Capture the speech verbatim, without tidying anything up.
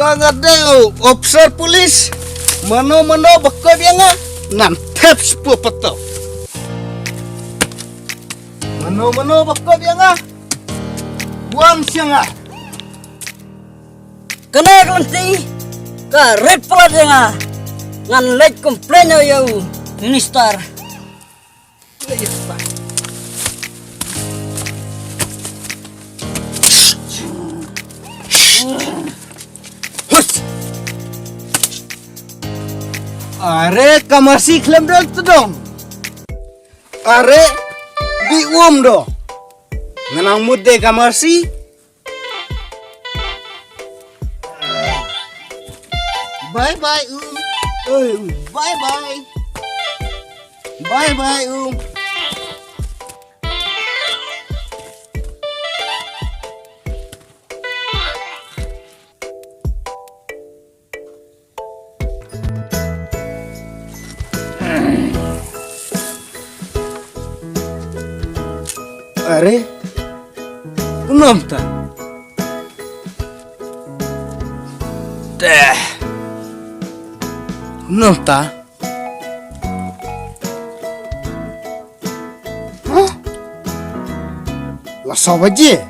Nga dei u officer police. Mano mano ba koit ïa nga, ngan thep sha pyrthei. Mano mano ba koit ïa nga, wan sha nga. Kane ka lynti ka rit palat ïa nga. Ngan leit complain ïa u minister. Are ka Mercy khlem don tdong. Are, bi um do. Ngan nang mut de ka Mercy. Bye bye um. Oi, bye bye. Bye bye um. Are, u nongta. Te. U nongta. Hah? La saw baje.